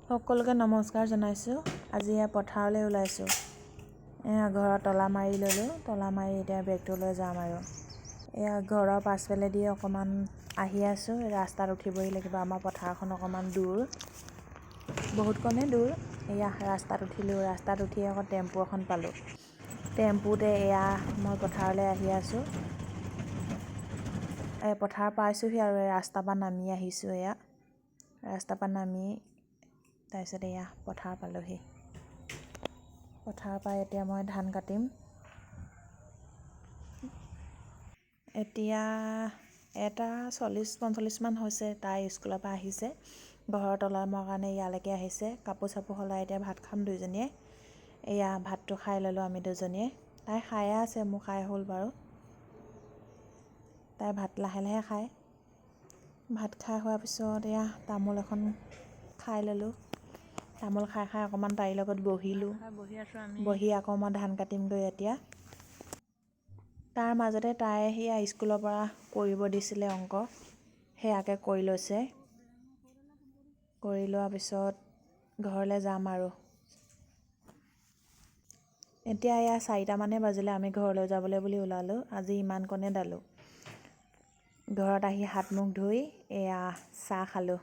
সকলোকে নমস্কাৰ জনাইছোঁ। আজি এয়া পথাৰলৈ ওলাইছোঁ। এয়া ঘৰত তলা মাৰি ল'লোঁ, তলা মাৰি এতিয়া বেগটো লৈ যাম আৰু। এয়া ঘৰৰ পাছফালেদি অকণমান আহি আছোঁ, ৰাস্তাত উঠিবহি লাগিব। আমাৰ পথাৰখন অকণমান দূৰ, বহুতকণে দূৰ। এয়া ৰাস্তাত উঠিলোঁ, ৰাস্তাত উঠি আকৌ টেম্পু এখন পালোঁ। টেম্পুতে এয়া মই পথাৰলৈ আহি আছোঁ। এই পথাৰ পাইছোঁহি আৰু ৰাস্তাৰ পৰা নামি আহিছোঁ। এয়া ৰাস্তাৰ পৰা নামি তাৰপিছত এয়া পথাৰ পালোঁহি। পথাৰৰ পৰা এতিয়া মই ধান কাটিম। এতিয়া 1:40-45মান হৈছে। তাই স্কুলৰ পৰা আহিছে, ঘৰৰ তলা মৰাৰ কাৰণে ইয়ালৈকে আহিছে। কাপোৰ চাপোৰ সলাই এতিয়া ভাত খাম দুইজনীয়ে। এয়া ভাতটো খাই ল'লোঁ আমি দুজনীয়ে। তাই খায়ে আছে, মোৰ খাই হ'ল বাৰু। তাই ভাত লাহে লাহে খায়। ভাত খাই হোৱাৰ পিছত এয়া তামোল এখন খাই ল'লোঁ। তামোল খাই খাই অকণমান তাইৰ লগত বহিলোঁ। বহি আছোঁ আমি। বহি আকৌ মই ধান কাটিমগৈ এতিয়া। তাৰ মাজতে তাই সেয়া স্কুলৰ পৰা কৰিব দিছিলে অংক, সেয়াকে কৰি লৈছে। কৰি লোৱাৰ পিছত ঘৰলৈ যাম আৰু। এতিয়া এয়া 4টামানে বাজিলে, আমি ঘৰলৈ যাবলৈ বুলি ওলালোঁ। আজি ইমানকণে দালোঁ। ঘৰত আহি হাত মুখ ধুই এয়া চাহ খালোঁ।